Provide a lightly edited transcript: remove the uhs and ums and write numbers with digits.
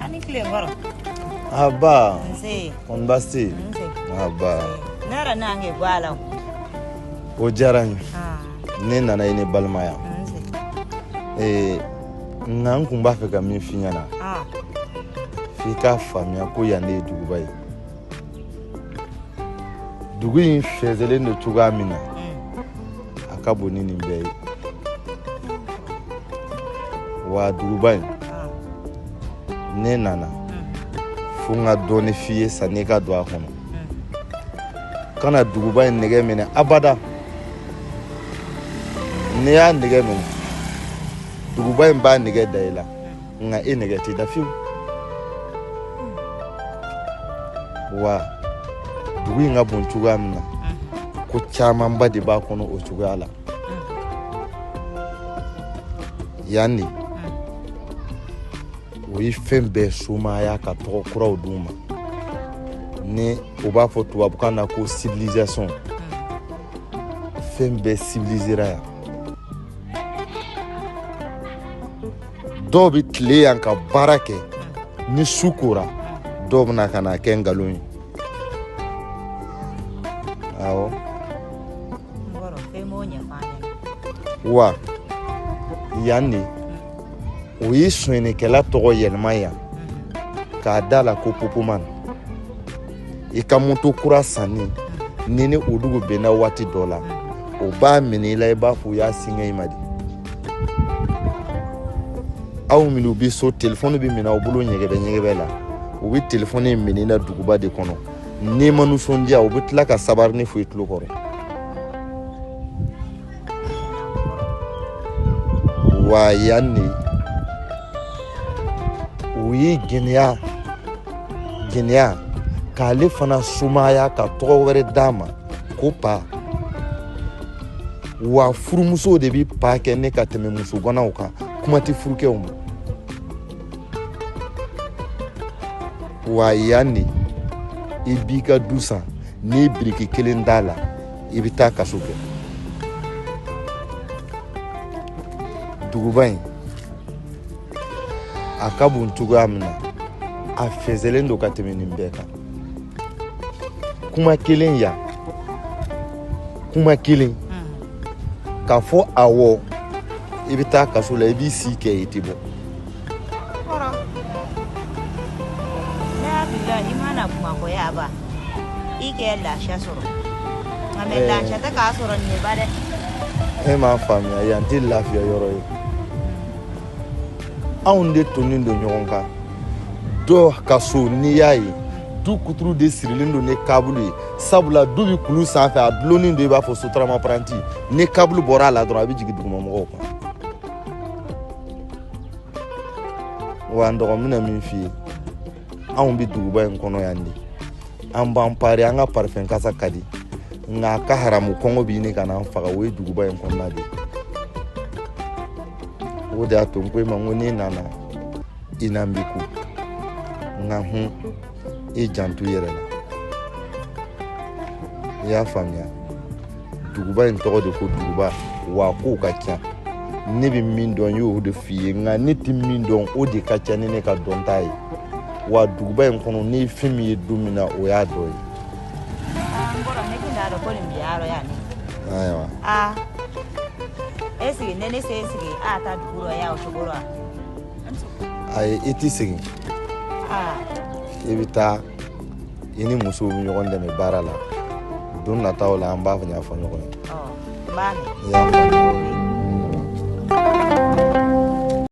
A ni tile n kɔrɔ. Aba. Nse. Kɔni baasi tɛ yen? Nse. Aba. Ne yɛrɛ n'an k'i bɔ a la o. O diyara n ye. Ah. Ne nana i ni balimaya. Nse. Ee, nka n kun b'a fɛ ka min f'i ɲɛna. Ah. F'i k'a faamuya ko yan de ye duguba ye. Dugu in fɛnsɛlen don cogoya min na. A ka bon ni nin bɛɛ ye. Wa duguba in. Ne nana fo n ka dɔɔni f'i ye sanni i ka don a kɔnɔ. Kana duguba in nɛgɛ minɛ abada. N'i y'a nɛgɛ minɛ, duguba in b'a nɛgɛ da i la, nka e nɛgɛ tɛ da fiyewu. Wa dugu in ka bon cogoya min na, ko camanba de b'a kɔnɔ o cogoya la. Yan de o ye fɛn bɛɛ somaya ka tɔgɔ kuraw d'u ma, ni u b'a fɔ tubabukan na ko civilisation. Fɛn bɛɛ civilisera yan. Dɔw bɛ tile yan ka baara kɛ, ni su kora dɔw bɛna ka na kɛ nkalon ye. Awɔ. Wa yan de o ye sonyɛnikɛla tɔgɔ yɛlɛma yan k'a da la ko popoman. I ka moto kura sanni ni o dugu bɛnna waati dɔ la, o b'a minɛ i la, i b'a fɔ u y'a singa i ma de. Aw minnu bɛ so, telefɔni bɛ minɛ aw bolo ɲɛgɛbɛ ɲɛgɛbɛ la. U bɛ telefɔni minɛ i la duguba de kɔnɔ. N'i ma nisɔndiya, u bɛ tila ka sabarini fɔ i tulo kɔrɔ. Wa yan de u ye gɛnɛya gɛnɛya k'ale fana sumaya ka tɔgɔ wɛrɛ d'a ma ko pa. Wa furumusow de bɛ pa kɛ ne ka tɛmɛ musoganaw kan, kuma tɛ furukɛw ma. Wa yan de i b'i ka du san, n'i biriki kelen d'a la, i bɛ taa kaso kɛ. Duguba in a ka bon cogoya min na, a fɛnsɛlen don ka tɛmɛ nin bɛɛ kan. Kuma kelen yan, kuma kelen k'a fɔ awɔ, i bɛ taa kaso la, i b'i si kɛ, i tɛ bɔ. Kɔrɔ, ne hakili la i ma na Bamakɔ yan ba, i kɛ lafiya sɔrɔ, nka mɛ lafiya tɛ k'a sɔrɔ nin ye ba dɛ. E m'a faamuya, yan tɛ lafiya yɔrɔ ye. Anw de tonnen don ɲɔgɔn kan. Dɔw ka so, n'i y'a ye, du kuturu de sirilen don ni kabulu ye, sabula du bɛ kulu sanfɛ, a dulonnen don i b'a fɔ sotarama paranti. Ni kabulu bɔra a la dɔrɔn, a bɛ jigin dugumamɔgɔw kan. Wa n dɔgɔ, n bɛna min f'i ye, anw bɛ duguba in kɔnɔ yan de, an b'an pari, an ka parifɛn kasa ka di, nka a ka haramu kɔngɔ bɛ ɲini ka n'an faga. O ye duguba in kɔnɔna de ye. O de y'a to n ko i ma n ko n'i nana i n'an bɛ ku, nka hun, i janto i yɛrɛ la. I y'a faamuya? Duguba in tɔgɔ de ko duguba, wa kow ka ca. Ne bɛ min dɔn, n y'o de f'i ye, nka ne tɛ min dɔn, o de ka ca ni ne ka dɔnta ye. Wa duguba in kɔnɔ, n'i ye fɛn min ye don min na, o y'a dɔ ye. N kɔrɔ, ne tun t'a dɔn ko nin bɛ yɔrɔ yan ne. Ayiwa. Aa, est ce que ne se sigi a ta dugu rɔ yan o cogo rɔ wa? Ayi, i tɛ segin. Aa. I bɛ taa, i ni musow bɛ ɲɔgɔn dɛmɛ baara la. Don nataw la, an b'a ɲɛfɔ ɲɔgɔn ye. Ɔ, n b'a mɛn. I y'a faamu?